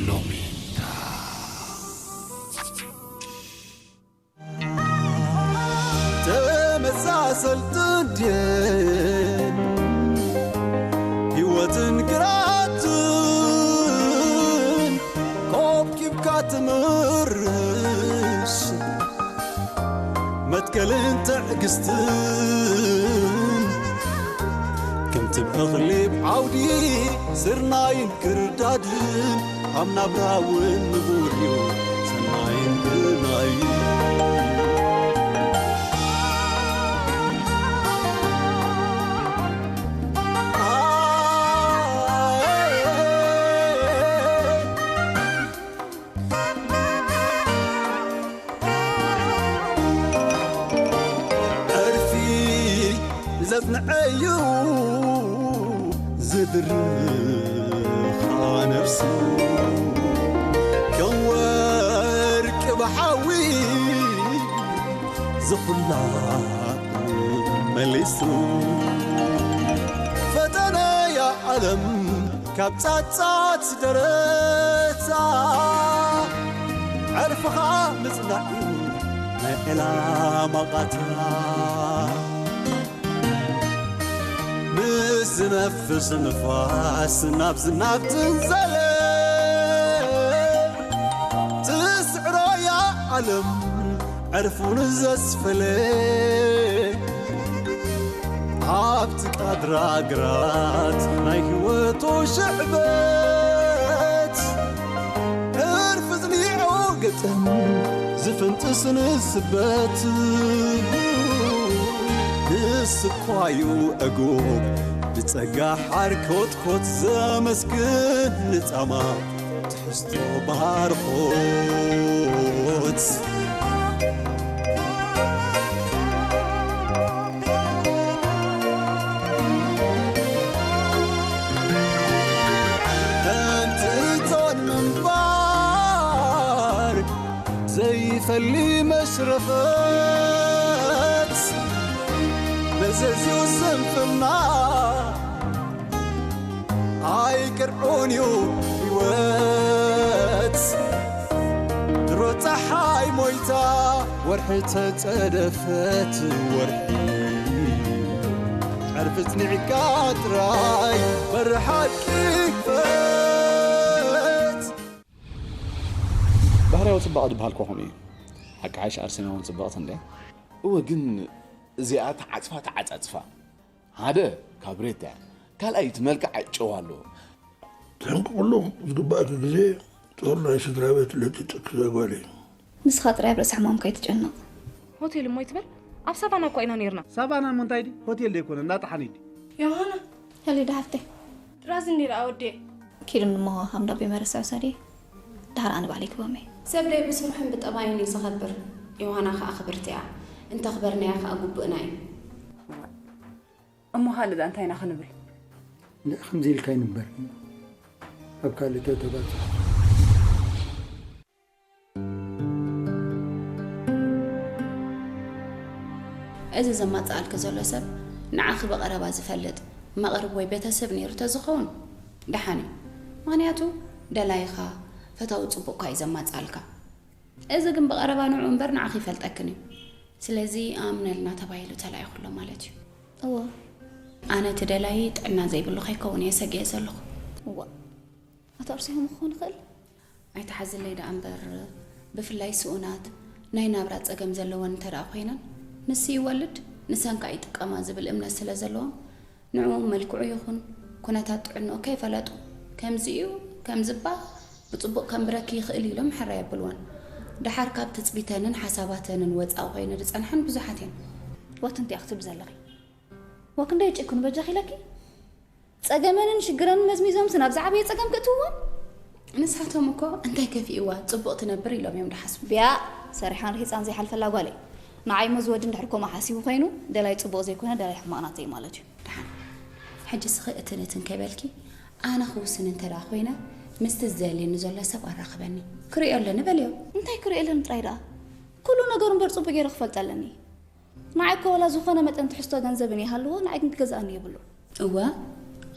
ሎሚታ ተመሳሰልትን ድየን ህይወትን ግራትን ኮብኪብካ ትምርሽ መትከልን ትዕግስትን ከምቲ እኽሊ ዓውዲ ስርናይን ክርዳድን ኣብ ናብራ እውን ንቡር እዩ ሰናይን ግርማይን። ዕርፊ ዘጽንዐዩ ዝድርኻ ነፍሱ ከም ወርቂ ብሓዊ ዝኹላ መሊሱ ፈተነያ ዓለም ካብ ጻጻት ደረታ ዕርፍኻ ምጽናዕ ናይ ዕላማ ቃታ ምስ ዝነፍስ ንፋስ ናብ ዝናብ ትንዘለ ትስዕሮያ ዓለም ዕርፉን ዘስፈለ ኣብቲ ቃድራ ግራት ናይ ህይወቱ ሽዕበት ዕርፊ ዝኒዑ ግጥም ዝፍንጥስ ንስበት ንስኳዩ ዕጉብ ብጸጋ ሓርኮትኮት ዘመስግን ንጻማ ትሕዝቶ ባርኾት። ከምቲ እቶን ምንባር ዘይፈሊ መሽረፈት መዘዝዩ ስንፍና ኣይቅርዑን እዩ ህይወት ድሮ ፀሓይ ሞይታ ወርሒ ተፀደፈት ወርሒ ዕርፊ ፅኒዕካ ጥራይ በሪ ሓቂ ክፈት። ባህርያዊ ጽባቐ ዝበሃል እኮ ከምኡ እዩ። ሓቂ ሓይሽ ኣርሴና እውን ጽብቕቲ እንድያ። እወ ግን እዚኣ ተዓጽፋ ተዓጻጽፋ ሓደ ካብሬታ እያ፣ ካልኣይ እቲ መልክዓ ጨዋ ኣለዎ። ተሕንቅቕሉ ዝግባእኪ ግዜ ጦር ናይ ስድራ ቤት ለጢጥኪ እዛ ጓለይ። ንስኻ ጥራይ ኣብ ርእሲ ሕማምካ ኣይትጨነቕ። ሆቴል እሞ ይትበል ኣብ ሳቫና እኳ ኢና ነይርና። ሳቫና እሞ እንታይ ድዩ ሆቴል ደይኮነ እንዳ ጠሓኒ ድዩ። ዮሃና ሄሊዳ ሓፍተይ ጥራዝ እንዲ ደኣ ወዴ ኪዱ እሞ ሃምዳ ቤ መረሳ ውሰዲ። ድሓር ኣነ ባዕለይ ክህቦም እየ። ሰብ ደይ ብስርሑን ብጠባዩን እዩ ዝኸብር። ዮሃና ኸኣ ክብርቲ እያ። እንተኽበርናያ ኸኣ ግቡእና እዩ። እሞ ካልእ ደኣ እንታይ ኢና ክንብል? እንድዒ ከምዚ ኢልካ ይንበር ኣብ ካልእ ተተባጽሑ። እዚ ዘማጽኣልኪ ዘሎ ሰብ ንዓኺ ብቐረባ ዝፈልጥ መቕርብ ወይ ቤተሰብ ነይሩ ተዝኸውን ደሓን እዩ። ምኽንያቱ ደላይኻ፣ ፈታዊ ጽቡቕካ እዩ ዘማጽኣልካ። እዚ ግን ብቐረባ ንዕኡ እምበር ንዓኺ ይፈልጠክን እዩ። ስለዚ ኣምነልና ተባሂሉ ተላኢኹ ኣሎ ማለት እዩ። እወ። ኣነ እቲ ደላዪ ጥዕና ዘይብሉ ከይከውን እየ ሰጊኤ ዘለኹ። እዋእ። ኣቶ ኣርሴማ ክኾን ይኽእል? ኣይትሓዝለይ ደኣ እምበር፣ ብፍላይ ስኡናት፣ ናይ ናብራ ጸገም ዘለወን እንተ ደኣ ኮይነን፣ ንሱ ይወልድ፣ ንሰን ከኣ ይጥቀማ ዝብል እምነት ስለ ዘለዎም፣ ንዕኡ መልክዑ ይኹን ኩነታት ጥዕንኡ ከይፈለጡ፣ ከምዚ እዩ፣ ከምዚ እባ ብጽቡቕ ከንብረኪ ይኽእል እዩ ኢሎም ሕራይ የብልወን። ደሓር ካብ ትጽቢተንን ሓሳባተንን ወጻኢ ኮይኑ ዝጸንሐን ብዙሓት እየን። ዋት እንታይ ክትብሊ ዘለኺ? ዋክ እንዳይ ጭክኑ በጃኺ ኢለኪ? ጸገመንን ሽግረንን መዝሚዞምሲ ናብ ዝዓበየ ጸገም ክእትውወን? ንሳቶም እኮ እንታይ ከፊእዋ ጽቡቕ ትነብር ኢሎም እዮም ድሓስቡ። ቢያ ሰሪሓን ርሂጻን ዘይሓልፈላ ጓለይ። ንዓይ እሞ ዝወዲ እንድሕር ከምኡ ሓሲቡ ኮይኑ ደላይ ጽቡቕ ዘይኮነ ደላይ ሕማቕ ናተይ ማለት እዩ። ደሓን ሕጂ ስኺ እትን እትን ከይበልኪ ኣነ ክውስን እንተ ደኣ ኮይነ ምስቲ ዝደልየኒ ዘሎ ሰብ ኣራኽበኒ ክርእዮ ኣለኒ በልዮ። እንታይ ክርእዮ ኣለኒ ጥራይ ደኣ? ኩሉ ነገሩ እምበር ጽቡቕ ገይረ ክፈልጦ ኣለኒ። ንዓይ እኮ ዋላ ዝኾነ መጠን ትሕዝቶ ገንዘብን ይሃልዎ ንዓይ ግን ክገዝኣኒ የብሉን። እወ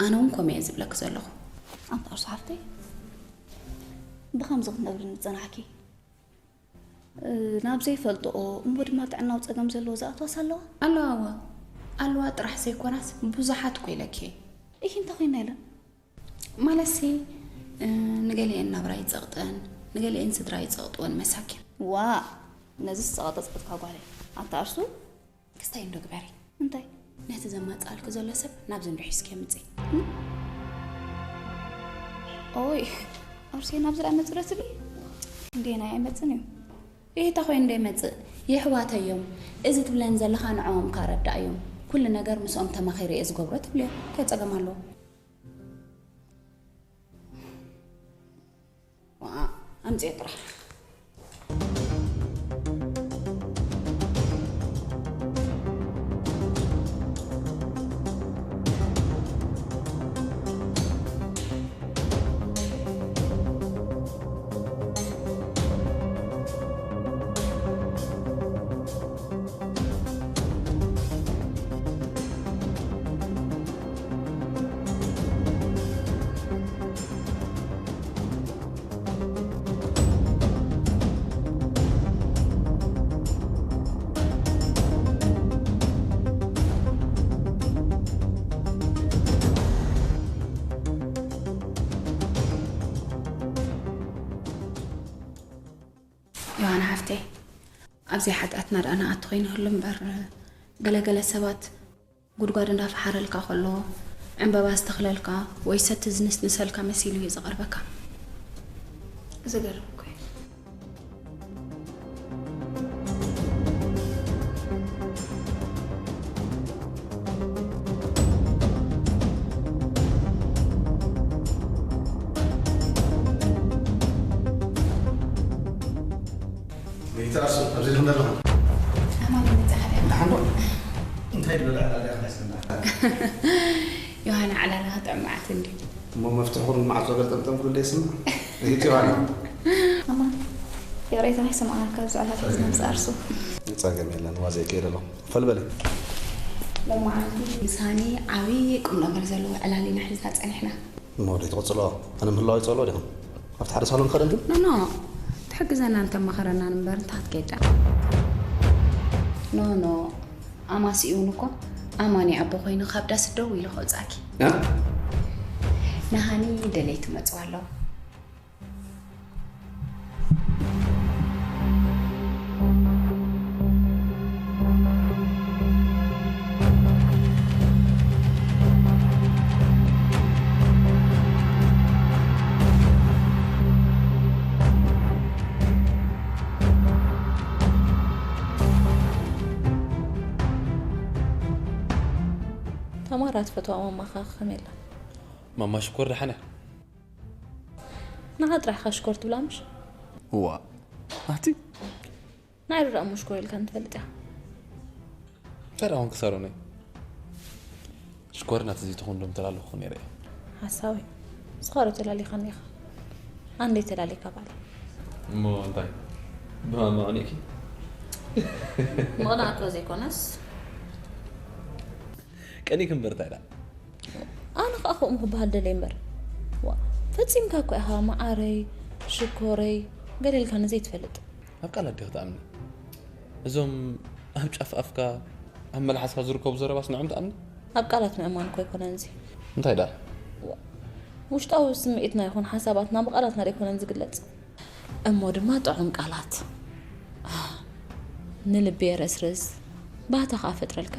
ኣነ እውን ከምኡ እየ ዝብለኪ ዘለኹ። ኣንታ እርሱ ሓፍተይ፣ ብኸምዚ ክትነግርኒ ዝጸናሕኪ፣ እ፣ ናብ ዘይፈልጥኦ እሞ ድማ ጥዕናዊ ጸገም ዘለዎ ዝኣትዋስ ኣለዋ? ኣለዋ፣ እወ። ኣለዋ ጥራሕ ዘይኮናስ ብዙሓት እኮ ኢለኪ እየ። ኢሂ፣ እንታይ ኮይና ኢለን? ማለትሲ፣ እ፣ ንገሊኤን ናብራ ይጸቕጠን፣ ንገሊኤን ስድራ ይጸቕጥወን መሳኪን። ዋእ፣ ነዚስ ጸቐጠ ጸቕጥካ ጓለይ። ኣታ እርሱ ክስታይ እንዶ ግበሪ። እንታይ? ነቲ ዘማጽኣልኪ ዘሎ ሰብ ናብዚ እንዶ ሒዝኪ ምጺ። እም? ኦይ፣ ኣርሴ ናብዚ ደኣ መጽእ ዶ ትብሊ? እንዴ ናይ ኣይመጽን እዩ። ይሄ እንታይ ኮይኑ እንዶ ይመጽእ? የሕዋተይ እዮም። እዚ ትብለን ዘለኻ ንዕኦም ካረዳእ እዮም። ኩሉ ነገር ምስኦም ተማኺረ እየ ዝገብሮ ትብልዮ። እንታይ ጸገም ኣለዎ? ዋእ፣ ኣምጽኦ ጥራሕ። ዮሃና ሓፍተይ፣ ኣብ ዘይሓጢኣትና ደኣ ንኣቱ ከይንህሉ እምበር፣ ገለገለ ሰባት ጉድጓድ እንዳፈሓረልካ ከሎ፣ ዕምበባ ዝተኽለልካ ወይ ሰቲ ዝንስንሰልካ መሲሉ እዩ ዝቐርበካ። ዝገርም እኮ እዩ። ቤት ኣርሱ፣ ኣብዚ ድኹም ዘለኹም? ኣማን መጻ ሓደ። ደሓን ዶ? እንታይ ዝበለ ዕላል ኢኻ ሒዝና? ዮሃና፣ ዕላልኻ ጥዑም መዓት እንድዩ። እሞ መፍትሒ ኩሉ ማዕጾ ገልጠምጠም ኩሉ ይስማዕ። ሪኢት ዮሃና። ኣማን፣ ይቕሬታ፣ ኣይሰማዕናን ካብ ዝዕላል ሒዝና ምስ ኣርሱ። ጸገም የለን፣ ዋዘ ይቀይር ኣለኹ። ፈልበሊ። ሎማዓንቲ ምስ ሃኒ ዓብዪ ቁም ነገር ዘለዎ ዕላል ኢና ሒዝና ጸኒሕና። እሞ ወደይ ትቕጽሎ? ኣነ ምህላው ይጸሎ ዲኹም? ኣብቲ ሓደ ሳሎን ክኸደን ግን? ኖ፣ ኖ። ትሕግዘናን ተማኸረናን እምበር እንታይ ክትከይዳ? ኖ፣ ኖ። ኣማሲ እውን እኮ ኣማኒ ኣቦ ኮይኑ ካብ ዳስ ደው ኢሉ ከውጻኪ። እ? ንሃኒ ደለይቱ መጽዋ ኣለዎ። ተማራ ትፈትዋ ማማኻ ከመይ ኣላ? ማማ ሽኮር ደሓን እያ። ንዓ ጥራሕ ኢኻ ሽኮር ትብላ ምሽ? እዋ፣ ኣቲ? ንዓይ ዶ ደኣ እሞ ሽኮር ኢልካኒ ትፈልጥ ኢኻ? እንታይ ደኣ ኮንኪ ሳሮነይ? ሽኮር ናተይ ዘይትኾን ዶ ምተላለኹ ነይረ እየ። ሓሳዊ። ንስኻ ዶ ተላሊኻኒ ኢኻ? ኣነ እንድየ ተላልየካ ባዕለይ። እሞ እንታይ? ብማማ ኣቕኒእኪ? ምቕናእ እኮ ዘይኮነስ። ቀኒእኪ እምበር እንታይ ደኣ? ኣነ ኸኣ ከምኡ ክበሃል ደልየ እምበር። ዋ፣ ፈጺምካ እኮ ኢኻ መዓረይ፣ ሽኮረይ፣ ገለ ኢልካኒ ዘይትፈልጥ። ኣብ ቃላት ዲኺ ትኣምኒ? እዞም ኣብ ጫፍ ኣፍካ፣ ኣብ መልሓስካ ዝርከቡ ዘረባስ ንዖም ትኣምኒ? ኣብ ቃላት ምእማን እኮ ኣይኮነን እዚ። እንታይ ደኣ? ዋ፣ ውሽጣዊ ስምዒትና ይኹን ሓሳባትና ብቃላትና ዶ ኣይኮነን ዝግለጽ? እሞ ድማ ጥዑም ቃላት ንልቢ የረስርስ፣ ባህታ ኸኣ ፈጥረልካ።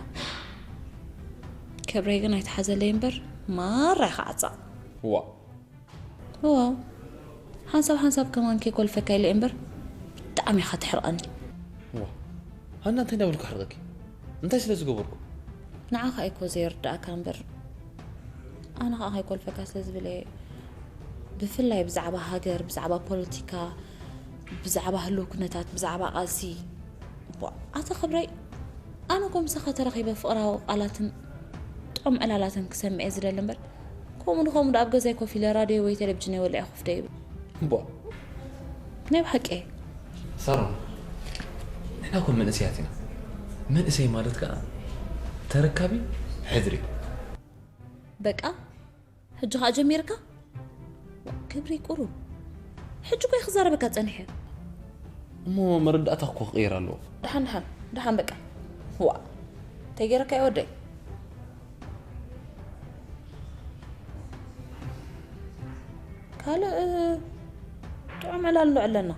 ክብረይ ግን ኣይትሓዘለይ እምበር፣ ማራ ኢኻ ዓጻቕ። ዋእ። ዋው፣ ሓንሳብ ሓንሳብ ከማን ከይኮልፈካ ኢለ እምበር፣ ብጣዕሚ ኢኻ ተሕርቐኒ። ዋእ፣ ሃና እንታይ እንዳበልኩ ኣሕርቐኪ? እንታይ ስለ ዝገበርኩ? ንዓኻ እኮ ዘይርድኣካ እምበር፣ ኣነ ኸኣ ከይኮልፈካ ስለ ዝብል እየ። ብፍላይ ብዛዕባ ሃገር፣ ብዛዕባ ፖለቲካ፣ ብዛዕባ ህሉው ኩነታት፣ ብዛዕባ ቃልሲ። እቧ፣ ኣታ ክብረይ፣ ኣነ እኮ ምሳኻ ተራኺበ ፍቕራዊ ቃላትን ጥዑም ዕላላትን ክሰምዕ እየ ዝደሊ እምበር፣ ከምኡ ንኸምኡ ደኣ ኣብ ገዛይ ኮፍ ኢለ ራድዮ ወይ ቴሌቪዥን ወሊዐ ኮፍ ዶ ይብል? እቧ። ናይ ብሓቂ እየ። ሳሮን፣ ንሕና እኮ መንእሰያት ኢና። መንእሰይ ማለት ከኣ ተረካቢ ሕድሪ። በቃ፣ ሕጂ ኸኣ ጀሚርካ? ክብሪ ቁሩብ። ሕጂ እኮ ክዛረበካ ጸኒሐ። እሞ መረዳእታ እኮ ክቕይር ኣለዎ። ደሓን ደሓን ደሓን በቃ። ዋ፣ እንታይ ገይረካ እየ ወደይ? ካልእ ጥዑም ዕላል ኣለና።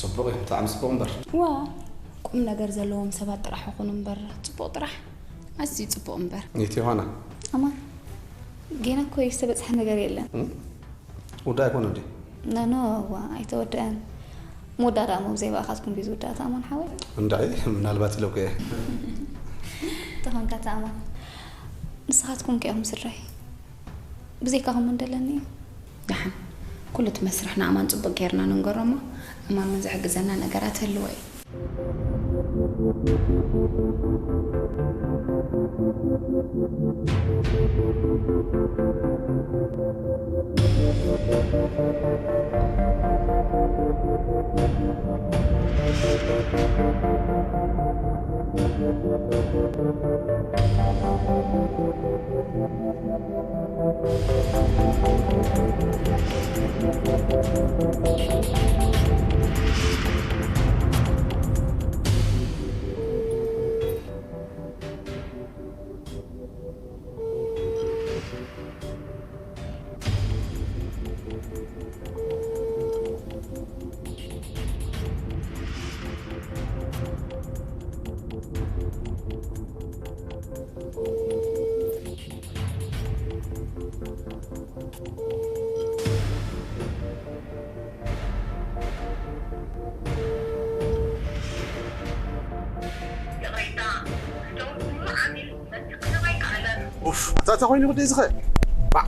ፅቡቕ እዩ፣ ብጣዕሚ ፅቡቕ እምበር። ዋ፣ ቁም ነገር ዘለዎም ሰባት ጥራሕ ይኹኑ እምበር ፅቡቕ ጥራሕ ኣዝዩ ፅቡቕ እምበር። የት ይኾና? ኣማን፣ ጌና እኮ ዝተበፅሐ ነገር የለን። ውዳ ኣይኮነ እንዲ? ነኖ፣ ዋ፣ ኣይተወደአን። ምውዳ ደኣ ሞ ብዘይ ብኣኻትኩም ድዩ ዝውዳእ ኣማን ሓወይ? እንዳይ ምናልባት ኢለኩ እየ። ተኾንካ ኣማን፣ ንስኻትኩም ከ ኢኹም ስድራይ። ብዘይካኹም እንደለኒ እዩ። ደሓን ኩሉ እቲ መስርሕ ንኣማን ፅቡቅ ጌርና ንንገሮ እሞ ኣማን ምን ዝሕግዘና ነገራት ህልዎ እዩ። ይቕሬታ፣ እቶም ኩሉ ዓሚል መጥቃዕቲ ኣይከኣለን። ኡፍ፣ ኣታ እንታይ ኮይኑ ጉዳይ ዝኸ? ባዕ።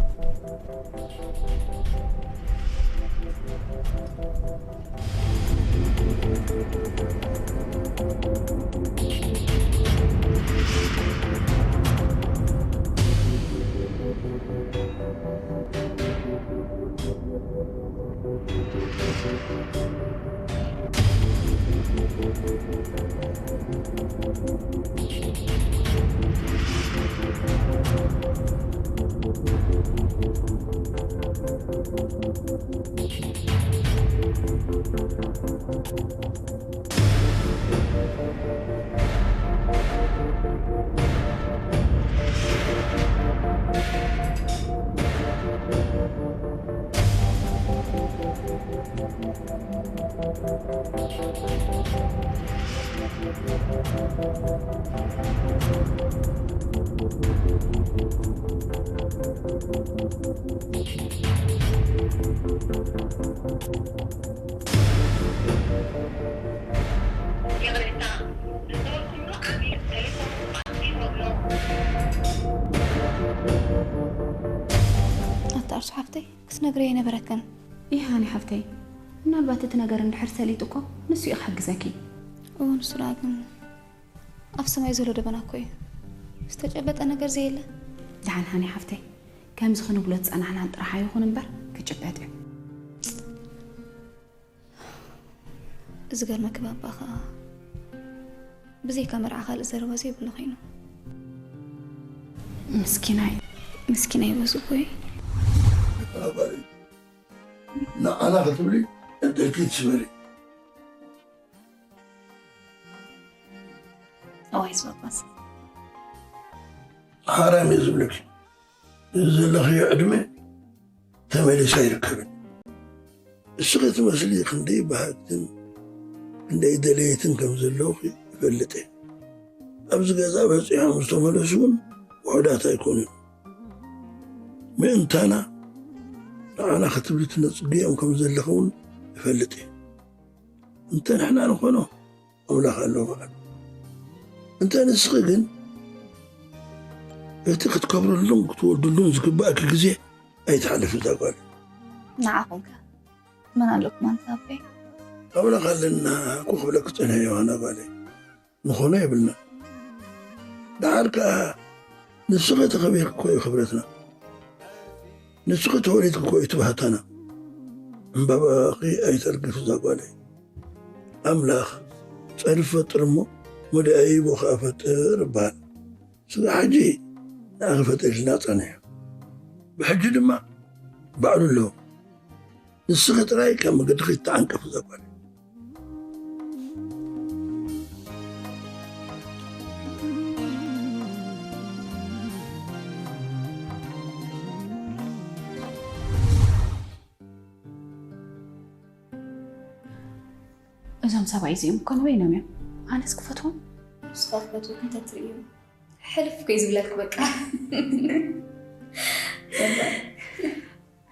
ይቕሬታ፣ እቶም ኩሉ ዓሚል ቴሌፎን ኣጥፊእዎ ኣሎ። ኣታ እርሱ ሓፍተይ ክትነግረዮ ኣይነበረክን። ይሃኒ ሓፍተይ፣ ምናልባት እቲ ነገር እንድሕር ሰሊጡ እኮ ንሱ እዩ ክሕግዘኪ። እዎ፣ ንሱ ደኣ ግን ኣብ ሰማይ ዘሎ ደበና እኮ እዩ። ዝተጨበጠ ነገር ዘየለ። ደሓን ሃኒ ሓፍተይ፣ ከምዚ ክንብሎ ዝጸናሕናን ጥራሕ ኣይኹን እምበር ክጭበጥ እዩ። እዚ ገርመ ክባባ ኸኣ ብዘይካ መርዓ ካልእ ዘረባ ዘይብሉ ኮይኑ። ምስኪናይ። ምስኪናይ በዝቦይ። ኣባይ ንዓና ክትብሊ ዕድልኪ ትስበሪ። እዋይ ዝባባስ። ሓራም እየ ዝብለኪ፣ እዚ ዘለኽዮ ዕድመ ተመሊሱ ኣይርከብን። እስኺ ትመስሊ ክንደይ በሃግትን ክንደይ ደለይትን ከም ዘለውኺ ይፈልጥ እየ። ኣብዚ ገዛ በፂሖም ዝተመለሱ እውን ውሑዳት ኣይኮኑን። ምእንታና ንዓና ክትብሊ ትነፅግዮም ከም ዘለኺ እውን ይፈልጥ እየ። እንተ ንሕና ንኾኖ ኣምላኽ ኣሎ በዓሉ። እንተ ንስኺ ግን እቲ ክትከብርሉን ክትወልድሉን ዝግባእኪ ግዜ ኣይትሓልፍ እዛ ጓል። ንዓኹም ከ መን ኣለኩም ኣንታ ኣቦይ? ኣምላኽ ኣለና እኮ ክብለኪ ጸኒሐ ዮሃና ጓለይ። ንኾኖ የብልና። ደሓር ከኣ ንስኺ ተኸቢርኪ እኮ እዩ ክብረትና። ንስኺ ተወሊድኪ እኮ እዩ ትባህታና። ዕምባባኺ ኣይተርግፍ እዛ ጓለይ። ኣምላኽ ጸድፊ ፈጥር እሞ መሊኣይቦ ከኣ ፈጥር ይበሃል። ስጋ ሕጂ ንኣኺ ፈጢርልና ጸኒሑ። ብሕጂ ድማ ባዕሉ ኣለዎ። ንስኺ ጥራይ ካብ መገድኺ ተዓንቀፊ እዛ ጓል። እዞም ሰብኣይ እዚኦም እኮ ንበይኖም እዮም። ኣነስ ክፈትዎም። ንስኻ ክፈትወክ እንተትርእዩ ሕልፍ ኮይ ዝብለክ በቃ።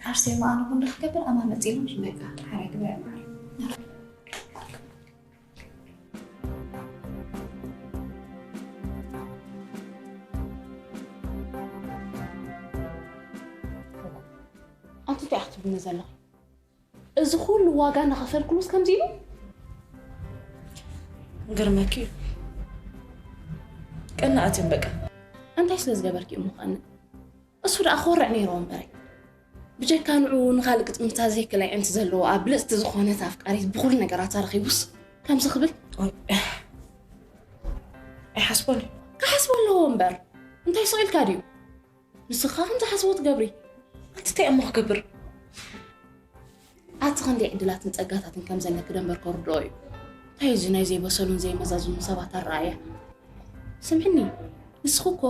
ኣርሴማ ኣነ ኩሉ ክገብር ኣማ መፂሎም በቃ ሓራይ ግበረ ማሪ። ኣንቲ እንታይ ክትብልኒ ዘለኺ? እዚ ኩሉ ዋጋ እናኸፈልኩሉስ ከምዚ ኢሉ? ግርመኪ እዩ ቀናኣት እዮም በቃ። እንታይ ስለ ዝገበርኪ እሞ ከኣነ? እሱ ደኣ ክወርዕ ነይርዎ እምበረይ። ብጀካ ንዑ ንኻልእ ግጥምታት ዘይክል ኣዒንቲ ዘለዋ ብልጽቲ ዝኾነት ኣፍቃሪት ብኹሉ ነገራታ ረኺቡስ ከምዚ ክብል? ኣይሓስቦን እዩ። ክሓስቦ ኣለዎ እምበር እንታይ ስቕ ኢልካ ድዩ? ንስኻ ከም ዝሓስቦ ትገብሪ። ኣንቲ እንታይ እሞ ክገብር? ኣቲ ክንደይ ዕድላትን ጸጋታትን ከም ዘለኪ ደንበር ከርድኦ እዩ። እንታይ እዚ ናይ ዘይበሰሉን ዘይመዛዝኑን ሰባት ኣረኣእያ? ስምዕኒ፣ ንስኺ እኮ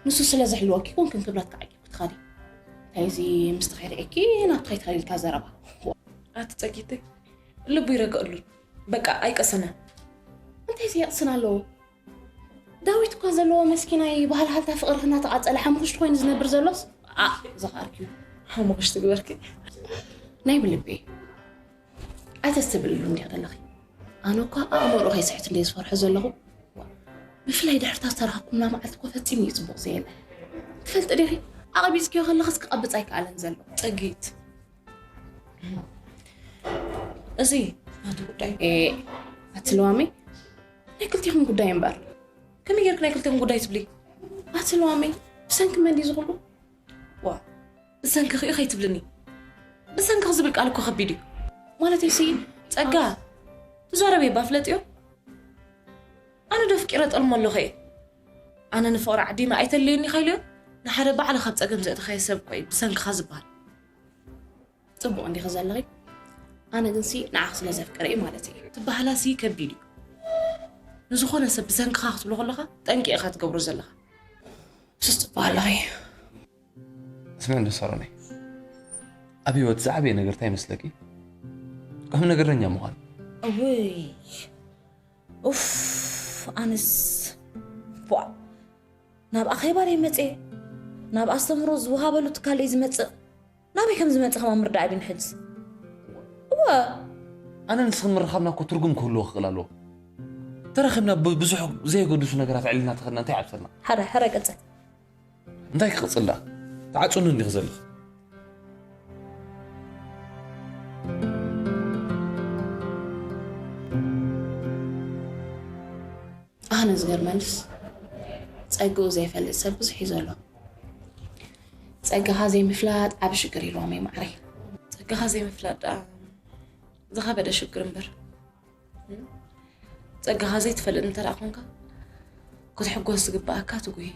ንሱ ስለ ዝሕልወኪ ኮንክን ክብረት ክዓቂብኪ ትኸዲ። እንታይ እዚ ምስቲ ከይርኤኪ ናብቲ ከይትኸዲ ኢልካ ዘረባ? ኣቲ ጸጊተይ ልቡ ይረግኣሉን በቃ ኣይቀሰናን። እንታይ ዘየቕስን ኣለዎ? ዳዊት እኳ ዘለዎ መስኪናይ ባህልሃልታ ፍቕርኺ እናተቓጸለ ሓሙኽሽቲ ኮይኑ ዝነብር ዘሎስ ኣእ ዝኸኣልክዩ። ሓሙኽሽቲ ግበርኪ። ናይ ብልቢ ኣይተስተብልሉ እንዲኺ ዘለኺ። ኣነ እኳ ኣእምሮ ከይስሕት እንደ ዝፈርሖ ዘለኹ። ብፍላይ ድሕርታ ዝተረኸብኩምላ መዓልቲ እኮ ፈጺሙ እዩ ጽቡቕ ዘየለ። ትፈልጢ ዲኺ? ኣቐቢጽክዮ ከለኽስ ክቐብጽ ኣይከኣለን ዘሎ። ጸጊት እዚ ናቱ ጉዳይ። ኤ ኣቲ ለዋመይ ናይ ክልቲኹም ጉዳይ እምበር። ከመይ ጌርኪ ናይ ክልቲኹም ጉዳይ ትብሊ? ኣቲ ለዋመይ ብሰንኪ መን ድዩ ዝኹሉ? ዋ ብሰንክኺ እዩ ከይትብልኒ። ብሰንክኺ ዝብል ቃል እኮ ከቢድ እዩ። ማለተይሲ ጸጋ ትዛረብ እየ ባፍለጥዮ። ኣነ ዶ ኣፍቂረ ጠልሞ ኣለኹ እየ? ኣነ ንፍቕሪ ዓዲመ ኣይተልየኒ ኢኻ ኢለዮ። ንሓደ ባዕልኻ ኣብ ጸገም ዘእተኻዮ ሰብ እኮ እዩ ብሰንክኻ ዝበሃል። ጽቡቕ እንዲኺ ዘለኺ ኣነ ግንሲ ንዓኺ ስለ ዘፍቅረ እዩ ማለት እዩ። እቲ ባህላሲ ከቢድ እዩ። ንዝኾነ ሰብ ብሰንክኻ ክትብሎ ከለኻ ጠንቂ ኢኻ ትገብሮ ዘለኻ። ሱስ ጽቡቕ ኣለኺ። ስምዒ እንዶ ሳሮነይ ኣብ ህይወት ዝዓበየ ነገር እንታይ ይመስለኪ? ቁም ነገረኛ ምዃን። እውይ ኡፍ ኣነስ ቧዕ ናብ ኣኼባ ደይ መፅየ ናብ ኣስተምህሮ ዝወሃበሉ ትካል ደይ ዝመፅእ ናበይ ከም ዝመፅእ ከማ ምርዳእ ኣብኒ ሕጅስ እወ ኣነ ንስኽን ምርኻብና እኮ ትርጉም ክህልዎ ክኽእል ኣለዎ ተራኺብና ብዙሕ ዘየገድሱ ነገራት ዕልና ተኸድና እንታይ ዓብሰልና ሓደ ሓደ ቀፅል እንታይ ክቕፅል ደኣ ተዓፅውኒ እንዲኺ ዘለኺ ኣነ ዝገርመንስ ጸግኡ ዘይፈልጥ ሰብ ብዙሕ እዩ ዘሎ። ጸጋኻ ዘይምፍላጥ ዓቢ ሽግር ኢልዎም እዩ ማዕረይ። ጸጋኻ ዘይምፍላጥ ደኣ ዝኸበደ ሽግር እምበር ጸጋኻ ዘይትፈልጥ እንተ ደኣ ኾንካ ክትሕጎስ ዝግብኣካ ትጉሂ።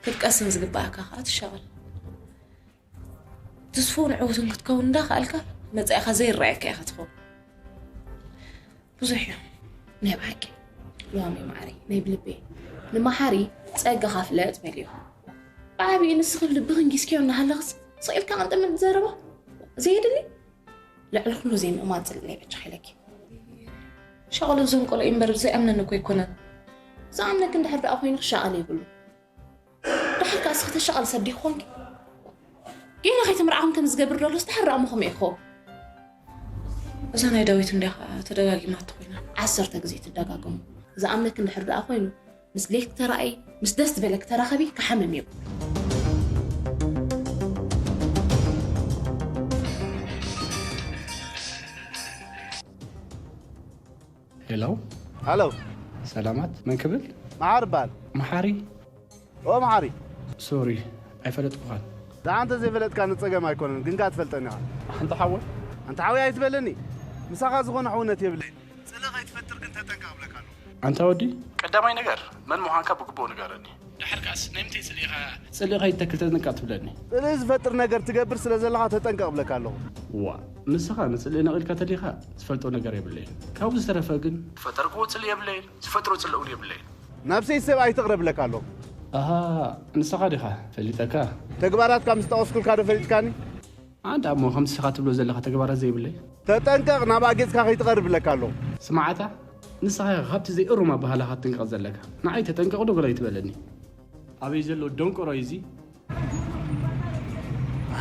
ክትቀስን ዝግብኣካ ከዓ ትሻቐል። ትስፉውን ዕዉትን ክትከውን እንዳኸኣልካ መጻኢኻ ዘይረኣየካ ኢኻ ትኸውን። ብዙሕ እዩ። ናይ ብሓቂ ሎሚ ማዕሪ ናይ ብልቢ ንመሓሪ ጸጋኻ ፍለጥ በልዮ። ብዓቢኡ ንስኽን ልብኽን ጊስክዮ እናሃለኽስ ስቕ ኢልካ ቅንጥምጥ ዘረባ ዘየድሊ ልዕሊ ኩሉ ዘይምእማን ጽልእ ናይ በጃኻ ኢለኪ። ሻቕሉ ዘንቀሎ እዩ እምበር ዘይኣምነኒ እኮ ኣይኮነን። ዝኣምነኪ እንድሕር ደኣ ኮይኑ ክሻቐል የብሉ። ደሓር ከኣ እስኺ ተሻቐሊ ሰብ ዲኺ ኮንኪ? ጌና ከይተመርዓኹም ከም ዝገብር ደሎስ ደሓር ደኣ እሞ ከመይ ክኸውን? እዛ ናይ ዳዊት እንድያ ከኣ ተደጋጊማቶ ኮይና። ዓሰርተ ግዜ ትደጋገሙ። ዝኣምነኪ እንድሕር ደኣ ኮይኑ ምስ ድሌትኪ ተራእዪ፣ ምስ ደስ ዝበለኪ ተራኸቢ፣ ክሓምም የብሉን። ሄሎ ሃሎ ሰላማት መን ክብል? መሓር እበሃል። መሓሪ? ኦ መሓሪ። ሶሪ ኣይፈለጥኩኻን። ደኣ እንተ ዘይፈለጥካኒ ጸገም ኣይኮነን፣ ግን ከኣ ትፈልጠኒ ኢኻ። ኣንታ ሓወይ። ኣንታ ሓወይ ኣይትበለኒ። ምሳኻ ዝኾነ ሕውነት የብለይን። ጽልኢ ከይትፈጥር ግን ተጠንቀቕ እብለካ ኣለኹ። ኣንታ ወዲ። ቀዳማይ ነገር መን ምዃንካ ብግቡእ ንገረኒ። ድሕር ከኣ ኣስ ናይ ምንታይ ጽልኢኻ? ጽልኢኻ ይተክል ተጠንቀቕ ትብለኒ። ጽልኢ ዝፈጥር ነገር ትገብር ስለ ዘለኻ ተጠንቀቕ እብለካ ኣለኹ። ዋ፣ ንስኻ ንጽልኢ ነቒልካ ተሊኻ ዝፈልጦ ነገር የብለይን። ካብኡ ዝተረፈ ግን ዝፈጠርክዎ ጽልኢ የብለይን፣ ዝፈጥሮ ጽልኢ እውን የብለይን። ናብ ሰይድ ሰብኣይ ትቕረብ እብለካ ኣለኹ። ኣሃ፣ ንስኻ ዲኻ ፈሊጠካ? ተግባራትካ ምስ ጠቐስኩልካ ዶ ፈሊጥካኒ? ኣንታ እሞ ከምቲ ስኻ ትብሎ ዘለኻ ተግባራት ዘይብለይ? ተጠንቀቕ፣ ናብኣ ገጽካ ከይትቐርብ እብለካ ኣለኹ። ስማዓታ፣ ንስኻ ኢኻ ካብቲ ዘይእሩም ኣበሃህላኻ ትጥንቀቕ ዘለካ። ንዓይ ተጠንቀቕ ዶ ገለ ኣይትበለኒ። ኣበይ ዘሎ ደንቆሮ እዩ እዚ?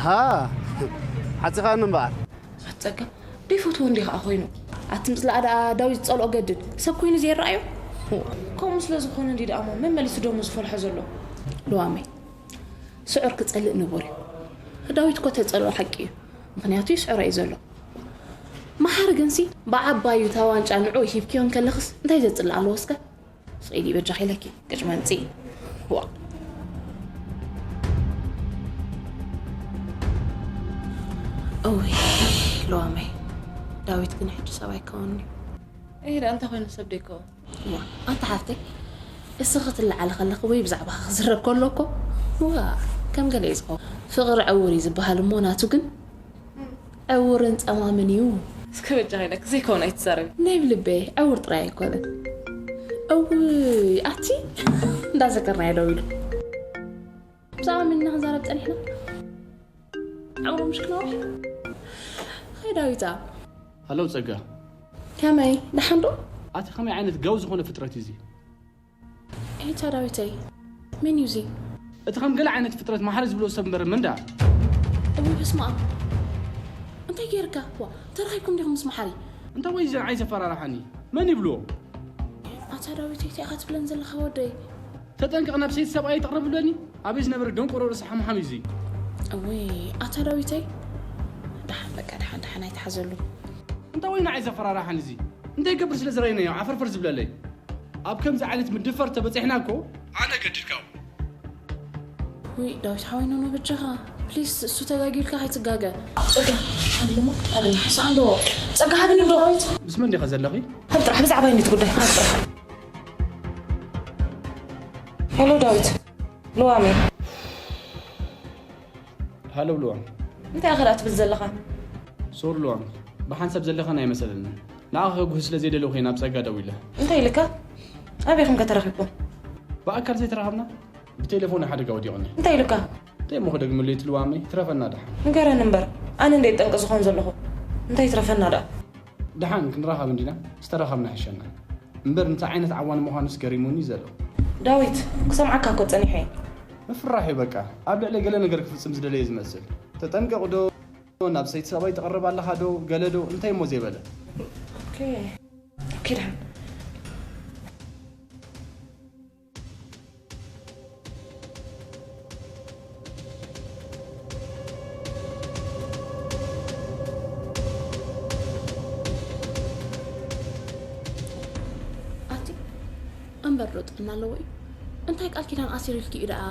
ሃ፣ ሓጺኻኒ እምበኣር። ኣቲ ጸጋ፣ ደይፈትዎ እንዲ ኸኣ ኮይኑ። ኣቲ ምጽላእ ደኣ ዳዊት ዝጸልኦ ገድድ ሰብ ኮይኑ ዘይረኣዮ? ከምኡ ስለ ዝኾነ እንዲ ደኣ እሞ መመሊሱ ደሙ ዝፈልሖ ዘሎ። ልዋመይ፣ ስዑር ክጸልእ ንቡር እዩ። ዳዊት እኮ ተጸልኦ ሓቂ እዩ። ምኽንያቱ ይስዕሮ እዩ ዘሎ። መሓሪ ግንሲ ብዓባዩ እታ ዋንጫ ንዕኡ ሂብክዮ እንከለኽስ እንታይ ዘጽልእ ኣለዎ እስከ? ስኢዲ በጃኺ ኢለኪ ቅጭ መምጽኢ። ዋ። እውይ፣ ለዋመይ። ዳዊት ግን ሕጂ ሰብ ኣይከውንን'ዩ። እሂ ደኣ እንታይ ኮይኑ ሰብ ደይከውን? ዋ፣ ኣንታ ሓፍተይ፣ እስኺ ክትለዓሊ ከለኺ ወይ ብዛዕባኺ ክዝረብ ከሎ እኮ፣ ዋ፣ ከም ገለ እዩ ዝኸውን። ፍቕሪ ዕዉር እዩ ዝበሃል እሞ ናቱ ግን ዕዉርን ጸማምን እዩ። እስከ በጃኺ ኢለኪ ዘይከውን ኣይትዛረቢ። ናይ ብልበይ ዕዉር ጥራይ ኣይኮነን። እውይ፣ ኣቲ እንዳዘከርናዮ ደው ኢሉ። ብዛዕባ መን ኢና ክንዛረብ ጸኒሕና? ዕምሩ ምሽ ክነውሕ። ኸይ ዳዊታ። ሃለው ጸጋ። ከመይ? ደሓን ዶ? ኣቲ ከመይ ዓይነት ጋው ዝኾነ ፍጥረት እዩ እዚ? ኤታ ዳዊተይ፣ መን እዩ እዚ? እቲ ከም ገለ ዓይነት ፍጥረት መሓሪ ዝብሎ ሰብ እምበር መን ደኣ? እውይ በስመ ኣብ። እንታይ ገይርካ? ዋ፣ ተራኺብኩም ዲኹም ምስ መሓሪ? እንታይ ወይ እዚ ንዓይ ዘፈራርሓኒ? መን ይብልዎ? ኣታ ዳዊተይ፣ እንታይ ኢኻ ትብለን ዘለኻ ወደይ? ተጠንቀቕ፣ ናብ ሰይቲ ሰብኣይ ኣይትቕረብ ብለኒ። ኣበይ ዝነበረ ደንቆሮ ርእሲ ሓምሓም እዩ እዚ? እውይ፣ ኣታ ዳዊተይ። ደሓን በቃ፣ ደሓን፣ ደሓን ኣይትሓዘሉ። እንታይ ወይ ንዓይ ዘፈራርሓኒ እዚ? እንታይ ይገብር ስለ ዝረኣይናዮ ዓፈርፈር ዝብለለይ? ኣብ ከምዚ ዓይነት ምድፍፋር ተበጺሕና እኮ ኣነ ገዲድካ። ውይ፣ ዳዊት ሓወይ፣ ኖኖ፣ በጃኻ፣ ፕሊስ፣ እሱ ተጋጊልካ ከይትጋገ። ጸጋ፣ ሃብኒ እሞ፣ ሃብኒ። ሰዓል ዶ? ጸጋ፣ ሃብኒ ዶ? ዳዊት። ምስ መን ዲኻ ዘለኺ? ሃብ ጥራሕ፣ ብዛዕባ ይኒት ጉዳይ፣ ሃብ ጥራሕ። ሄሎ፣ ዳዊት። ልዋም እየ። ሃሎ፣ ልዋም። እንታይ ኢኻ ደኣ ትብል ዘለኻ? ሶሪ፣ ልዋም። ብሓንሳብ ዘለኻን ኣይመሰለንን። ንዓኺ ከጉህ ስለ ዘይደለኹ እየ ናብ ጸጋ ደዊለ። እንታይ ኢልካ? ኣበይ ኢኹም ከ ተራኺብኩም? ብኣካል ዘይተራኸብና፣ ብቴሌፎን ሓደ ጋ ወዲቑኒ። እንታይ ኢልካ? እንታይ እሞ ክደግመሉ እየ፣ ልዋመይ? ትረፈና ደሓን። ንገረኒ እምበር፣ ኣነ እንደ ጠንቂ ዝኾን ዘለኹ። እንታይ ትረፈና ደኣ? ደሓን ክንራኸብ እንዲና፣ ዝተራኸብና ይሕሸና። እምበር እንታይ ዓይነት ዓዋን ምዃኑስ ገሪሙኒ ዘሎ። ዳዊት፣ ክሰምዓካ እኮ ጸኒሐ እየ። ምፍራሕ እዩ በቃ። ኣብ ልዕለይ ገለ ነገር ክፍጽም ዝደለየ ዝመስል። ተጠንቀቕ ዶ፣ ናብ ሰይቲ ሰብኣይ ትቐርብ ኣለኻ ዶ፣ ገለ ዶ፣ እንታይ እሞ ዘይበለ። ኦኬ። ኦኬ፣ ደሓን። ኣቲ እምበር ዶ ጥዕና ኣለዎ እዩ? እንታይ ቃል ኪዳን ኣሲሩ ኢልኪ እዩ ደኣ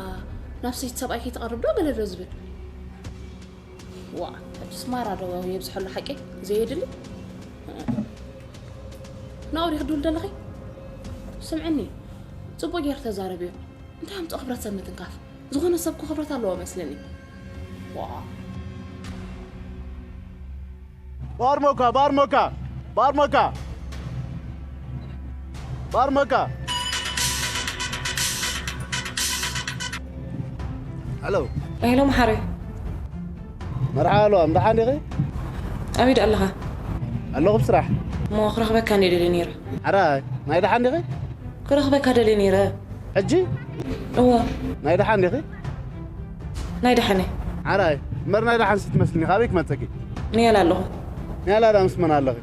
ናብ ሰይቲ ሰብኣይ ከይትቐርብ ዶ ገለ ዶ ዝብል? ዋ፣ ሕጅስ ማራ ዶ የብዝሐሉ ሓቂ? ዘየድሊ? ናብኡ ዲኺ ትድውሊ ዘለኺ? ስምዕኒ፣ ጽቡቕ ጌርኪ ተዛረብዮ። እንታይ ኣምጽኦ ክብረት ሰብ ምትንካፍ? ዝኾነ ሰብ እኮ ክብረት ኣለዎ መስለኒ። ዋ። ባርሞካ፣ ባርሞካ፣ ባርሞካ፣ ባርሞካ። ሄሎ። ሄሎ፣ መሓሪ። መርሓባ፣ ደሓን ዲኺ? ኣበይ ደኣ ኣለኻ? ኣለኹ ብስራሕ። እሞ ክረኽበካ እንደ ደልየ ነይረ። ሓራይ፣ ናይ ደሓን ዲኺ? ክረኽበካ ደልየ ነይረ። ሕጂ? እወ። ናይ ደሓን ዲኺ? ናይ ደሓን እየ። ሓራይ፣ እምበር ናይ ደሓን ሲ ትመስልኒ፣ ካበይ ክመጸኪ? ንያላ ኣለኹ። ንያላ ደኣ ምስ መን ኣለኺ?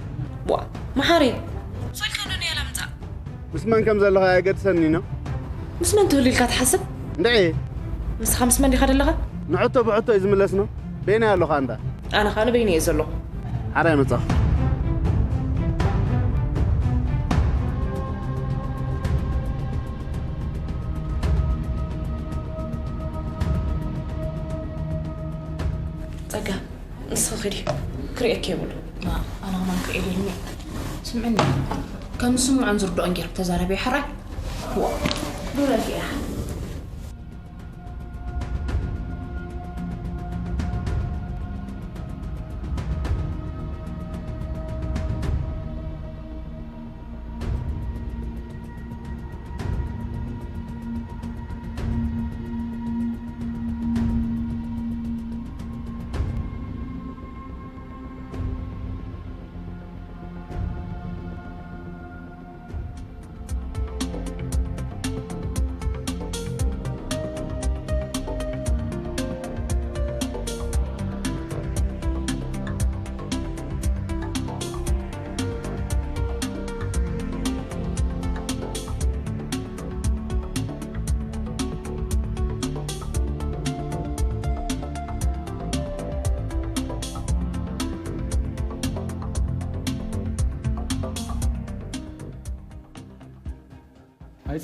ዋ፣ መሓሪ። ሰልካ ዶ ንያላ ምጻእ? ምስ መን ከም ዘለኹ ኣየገድሰኒ ነው። ምስ መን ትህሉ ኢልካ ትሓስብ? እንድዒ። ንስኻ ምስ መን ዲኻ ዘለኻ? ንሕቶ ብሕቶ እዩ ዝምለስ ነው። በየናይ ኣለኻ ኣንታ? ኣነ ኸኣ ንበይነይ እየ ዘለኹ። ሓራይ መጻኹ። ጸጋ፣ ንስኺ ኺዲ፣ ክርእየኪ የብሉ። ማ፣ ኣነ ኸማን ክርእየ ደልኒ። ስምዕኒ፣ ከም ዝስምዖን ዝርድኦን ጌርኪ ተዛረቢ፣ ሕራይ? ዋ፣ ዱረኪ ኢኻ።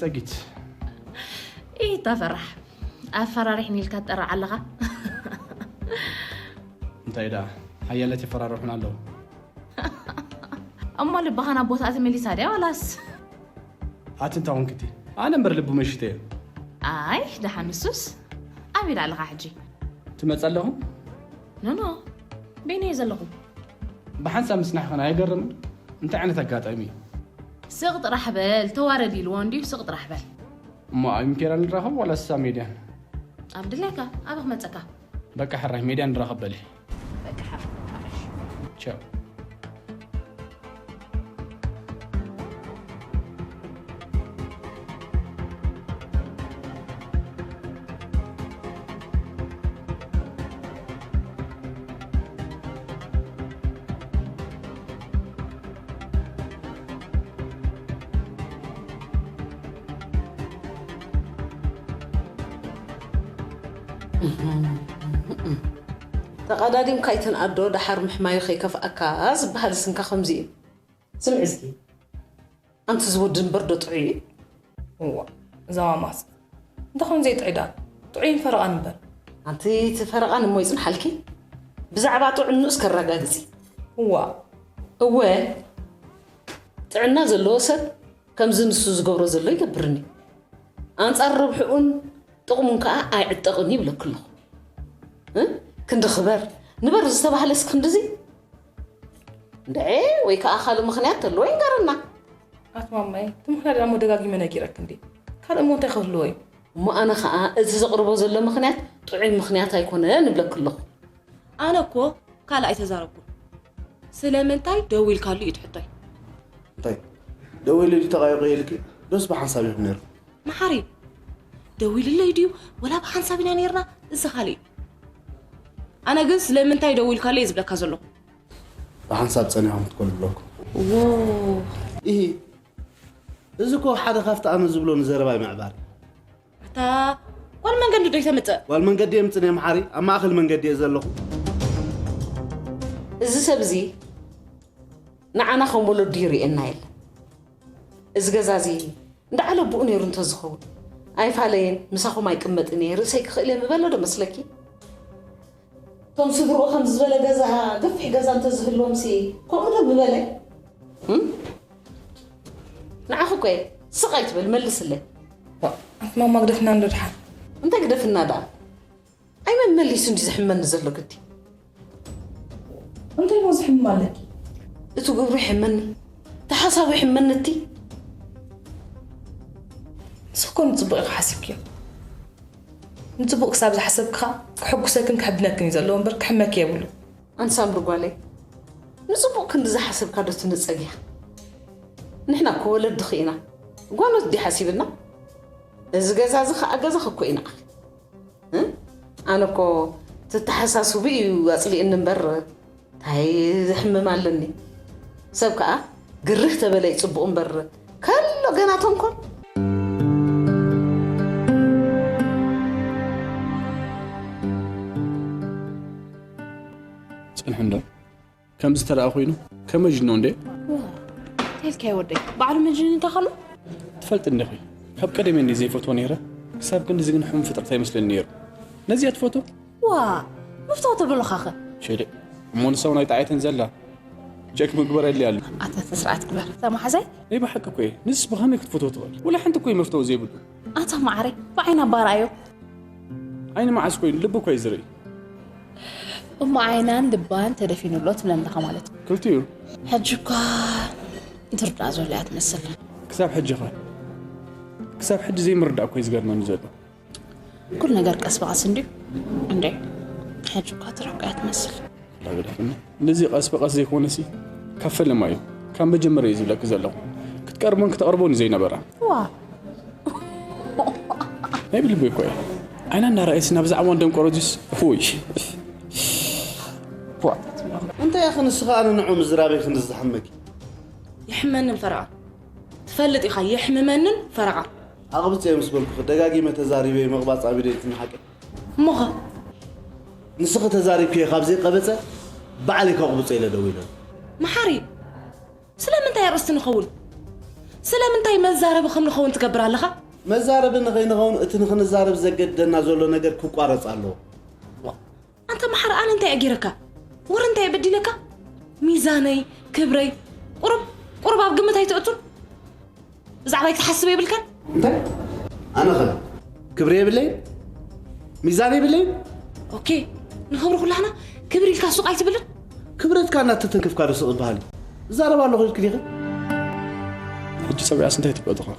ጸጊት። ኢታፈራሕ ኣፈራሪሕኒ ኢልካ ትጠርዕ ኣለኻ። እንታይ ደኣ ሓያለት ይፈራርሑና ኣለዉ። እሞ ልብኻ ናብ ቦታኣ ተመሊሳ ድያ ዋላስ? ኣቲ እንታይ ኮንክቲ? ኣነ እምበር ልቡ መሽተ እየ። ኣይ ደሓን ንሱስ። ኣበይ ደኣ ኣለኻ ሕጂ? ትመጽእ ኣለኹ? ኖኖ፣ በይነይ ዘለኹ። ብሓንሳብ ምጽናሕኽን ኣየገርምን? እንታይ ዓይነት ኣጋጣሚ እዩ? ስቕ ጥራሕ በል፣ ተዋረድ ኢልዎ እንድዩ፣ ስቕ ጥራሕ በል። እሞ ኣብ ኢምፔርያ ንራኸብ ዋላ ስሳ ሜድያን? ኣብ ድሌካ፣ ኣብ ክመጸካ። በቃ ሕራይ ሜድያ ንራኸብ በሊ። በቃ ሓፍ። ቻው። ተቐዳዲምካ ኣይትንኣዶ፣ ደሓር ምሕማዩ ከይከፍኣካ ዝበሃል ስንካ ከምዚ እዩ። ስምዒ እስኪ፣ ኣንቲ ዝወዲ እምበር ዶ ጥዑይ እዩ? እዋ፣ እዛ ማማስ እንተኾን ዘይጥዑይ ደኣ ጥዑይን ፈረቓን እምበር። ኣንቲ እቲ ፈረቓን እሞ ይጽንሓልኪ፣ ብዛዕባ ጥዕንኡስ ከረጋግጺ። እዋ፣ እወ፣ ጥዕና ዘለዎ ሰብ ከምዚ ንሱ ዝገብሮ ዘሎ ይገብርኒ። ኣንጻር ረብሕኡን ጥቕሙን ከኣ ኣይዕጠቕን ይብለኪ ኣለኹ። እ? ክንዲ ክበር ንበር ዝተባህለስ ክንድዚ? እንድዒ ወይ ከኣ ካልእ ምኽንያት ተልዎ ይንገረና። ኣቲ ማማይ፣ እቲ ምኽንያት ደኣ እሞ ደጋጊመ ነጊረኪ እንዴ። ካልእ እሞ እንታይ ክህልዎ እዩ? እሞ ኣነ ኸኣ እዚ ዘቕርቦ ዘሎ ምኽንያት ጥዑይ ምኽንያት ኣይኮነን እብለኪ ኣለኹ። ኣነ እኮ ካልእ ኣይተዛረብኩን። ስለምንታይ ደዊልካሉ እዩ እቲ ሕቶይ። እንታይ ደዊሉ ድዩ ተቓይቑ ኢልኪ ዶስ ብሓንሳብ ኢኹም ነይርኩም? መሓሪ ደዊሉለይ ድዩ ወላ ብሓንሳብ ኢና ነይርና? እዚ ካልእ እዩ። ኣነ ግን ስለምንታይ ደዊልካሉ እየ ዝብለካ ዘለኹ። ብሓንሳብ ጸኒሖም ክትኮኑ ኣለኩም። ዎ ኢሂ እዚ እኮ ሓደ ካብቲ ኣነ ዝብሎ ንዘረባይ ምዕባል። ኣታ ጓል መንገዲ ዶ ይተምጽእ? ጓል መንገዲ የምጽን እየ መሓሪ ኣብ ማእኸል መንገዲ እየ ዘለኹ። እዚ ሰብ እዚ ንዓና ከም ወለዱ ይርእየና የለን። እዚ ገዛ እዚ እንዳ ዓለቡኡ ነይሩ እንተዝኸውን ኣይፋለየን ምሳኹም ኣይቅመጥን እየ ርእሰይ ክኽእል እየ ምበሎ ዶ መስለኪ? እቶም ስድርኡ ከምዚ ዝበለ ገዛ ገፊሕ ገዛ እንተዝህልዎም ሲ ከምኡ ዶ ምበለ? እም? ንዓኺ እኮ እየ ስቕ ኣይትበል መልስለይ። ኣቲ ማማ ግደፍና እንዶ ድሓን። እንታይ ግደፍና ደኣ? ኣይመመሊሱ እንዲ ዝሕመኒ ዘሎ ግዲ። እንታይ ሞ ዝሕምም ኣለኪ? እቲ ግብሩ ይሕመኒ፣ እቲ ሓሳቡ ይሕመኒ እቲ። ንስኺ እኮ ንፅቡቕ ኢኺ ሓሲብክዮ። ንፅቡቕ ክሳብ ዝሓሰብኪ ኸዓ ክሕጉሰክን ክሕብነክን እዩ ዘለዎ እምበር ክሕመኪ የብሉ። ኣንቲ ሳምሪ ጓለይ፣ ንፅቡቕ ክንዲ ዝሓሰብካ ዶ ትንፀግያ? ንሕና እኮ ወለድኺ ኢና። ጓኖት ድዩ ሓሲብና? እዚ ገዛ እዚ ኸዓ ገዛኺ እኮ እዩ ንዓኺ። እ? ኣነ እኮ ተተሓሳስቡ እዩ ኣፅሊእኒ እምበር ታይ ዘሕምም ኣለኒ። ሰብ ከዓ ግርህ ተበለ እዩ ፅቡቕ እምበር ከሎ ገና ተንኮል። ፅንሑ እንዶ ከምዚ ተደኣ ኮይኑ ከመጅኖ እንዴ? እንታይ ኢልካዮ ወደይ? ባዕሉ መጅኑን እንታይ ከሎ? ትፈልጢ እንዲኺ ካብ ቀደም እንዲ ዘይፈትዎ ነይረ። ክሳብ ክንድዚ ግን ሕሙም ፍጥረት ኣይመስለኒ ነይሩ። ነዚኣ ትፈትዎ? ዋ መፍትዎ ተብሎኻኸ? ሸደ እሞ ንሳ እውን ኣይጠዓየትን ዘላ። ቸክ ምግበረሊ ኣሎ። ኣታ ስርዓት ግበር ተማሓዛይ። ናይ ብሓቂ እኮ እየ። ንስ ብኸመይ ክትፈትዎ ትኽእል? ወላ ሓንቲ እኮ እዩ መፍተዊ ዘይብሉ። ኣታ ማዓረይ ብዓይና ባርኣዮ። ዓይኒ መዓስ ኮይኑ ልቢ እኮ እዩ ዝርኢ። እሞ ዓይናን ልባን ተደፊኑ ኣሎ ትብለኒ ኣለኻ ማለት እዩ። ክልቲኡ። ሕጂ እኳ ትርዳእ ዘሎ እያ ትመስል። ክሳብ ሕጂ ኸ? ክሳብ ሕጂ ዘይምርዳእ እኮ እዩ ዝገርመኒ ዘሎ። ኩሉ ነገር ቀስ ብቐስ እንድዩ እንዴ። ሕጂ እኳ ትረሕቆ እያ ትመስል። ላገደፍና ነዚ ቀስ ብቐስ ዘይኮነሲ ካብ ፈለማ እዩ ካብ መጀመርያ እዩ ዝብለኪ ዘለኹ ክትቀርቦን ክተቕርቦን እዩ ዘይነበራ ዋ ናይ ብልበይ እኮ እየ ዓይና እናረኣየሲ ናብ ዛዕባ እንደንቆሮ ጁስ ውይ እንታይ ኢኺ ንስኺ ኣነ ንዑ ምዝራበይ ክንድዚ ዝሓመኪ ይሕመንን ፈረቓ ትፈልጥ ኢኻ የሕምመንን ፈረቓ ኣቕብፀዮ ምስ በልኩኺ ደጋጊመ ተዛሪበ ምቕባፅ ኣብ ኢደይ ትንሓቂ እሞኸ ንስኺ ተዛሪብክዮ ካብ ዘይቀበፀ ባዕለይ ከቕብፆ ኢለ ደዊለ መሓሪ ስለምንታይ ኣርእስቲ ንኸውን ስለምንታይ መዛረቢ ከም ንኸውን ትገብር ኣለኻ? መዛረቢ ንኸይንኸውን እቲ ንኽንዛረብ ዘገድደና ዘሎ ነገር ክቋረጽ ኣለዎ። ኣንታ መሓሪ፣ ኣነ እንታይ እየ ገይረካ? ወረ እንታይ እየ በዲለካ? ሚዛነይ፣ ክብረይ፣ ቁሩብ፣ ቁሩብ ኣብ ግምት ኣይተእቱን? ብዛዕባይ ክትሓስብ የብልካን? እንታይ? ኣነኸ ክብሪ የብለይን? ሚዛን የብለይን? ኦኬ፣ ንኽብሪ ኩላህና ክብሪ ኢልካ ሱቕ ኣይትብልን? ክብረትካ እናተተንከፍካ ዶ ስቕ ዝበሃል እዩ? እዛረብ ኣለኹ ኢልክ ዲኺ? ሕጂ ጸዊዓስ እንታይ ትብሎ ትኾን?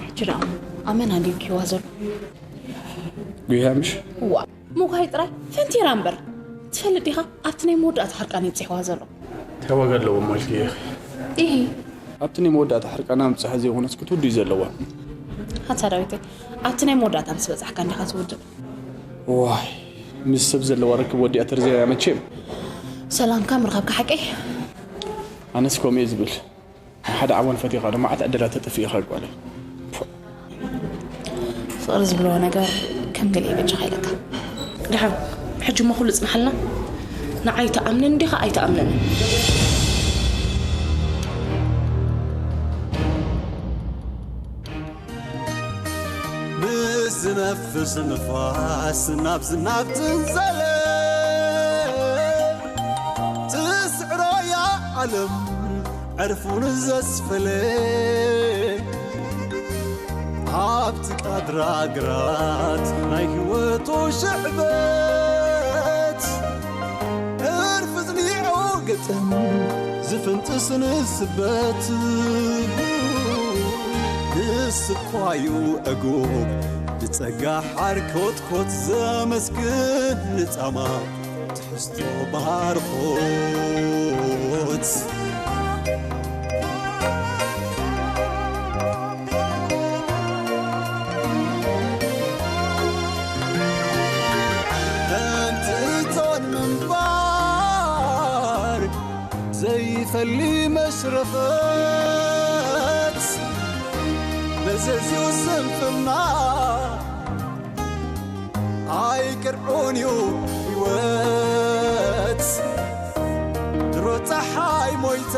ሕጂ ደኣ ኣመና እንድዩ ኪዋ ዘሎ። ጉያ ምሽ? እዋ፣ ምጉሃይ ጥራይ ፈንቲራ እምበር። ትፈልጥ ዲኻ ኣብቲ ናይ መወዳእታ ሕርቃን ይብጽሕዋ ዘሎ? እንታይ ዋጋ ኣለዎ ማልኪ ኢኺ? ኢሂ። ኣብቲ ናይ መወዳእታ ሕርቃና ምብጻሕ ዘይኮነስ ክትውድኡ እዩ ዘለዋ። ኣታ ዳዊተይ፣ ኣብቲ ናይ መወዳእታ ምስ በጻሕካ እንዲኻ ትውድእ። ዋይ፣ ምስ ሰብ ዘለዋ ርክብ ወዲኣ ተርዚያ እያ መቸም። ሰላምካ ምርኻብካ ሓቀይ? ኣነስ ከምኡ እየ ዝብል። ንሓደ ዓወን ፈቲኻ ዶ መዓት ዕድላት ተጥፍእ ኢኻ ጓለይ። ፍቕሪ ዝብልዎ ነገር ከም ገለ ይበጃኻ ኢለካ። ደሓን፣ ሕጂ እሞ ኩሉ ጽንሓልና። ንዓይ ትኣምነኒ ዲኻ ኣይትኣምነንን? ብዝነፍስ ንፋስ ናብ ዝናብ ትንዘለ ትስዕሮ እያ ዓለም ዕርፉን ዘስፈለ ኣብቲ ቃድራ ግራት ናይ ህይወቱ ሽዕበት ዕርፊ ዝኒዑ ግጥም ዝፍንጥስ ንስበት ንስኳዩ ዕጉብ ብጸጋ ሓር ኮትኮት ዘመስግን ንጻማ ትሕዝቶ ባርኾት ከምቲ እቶን ምንባር ዘይፈሊ መሽረፈት መዘዝዩ ስንፍና ኣይቅርዑን እዩ ህይወት ድሮ ፀሓይ ሞይታ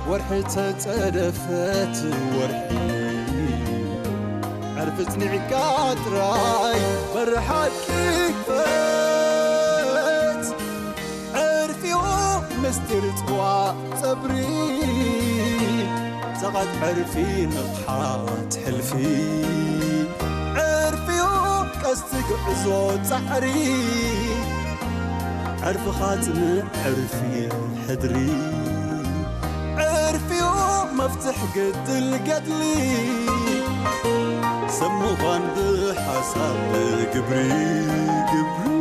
ወርሒ ተፀደፈት ወርሒ ዕርፊ ፅኒዕካ ጥራይ በሪ ሓቂ ክፈት ዕርፊኡ ምስጢር ጽዋ ጸብሪ ጸቓት ዕርፊ ንቕሓት ሕልፊ ዕርፊኡ ቀስቲ ጉዕዞ ጻዕሪ ዕርፍኻ ጽንዕ ዕርፊ ሕድሪ ዕርፊኡ መፍትሕ ግድል ገድሊ ሰብ ምዃን ብሓሳብ ግብሪ ግብሪ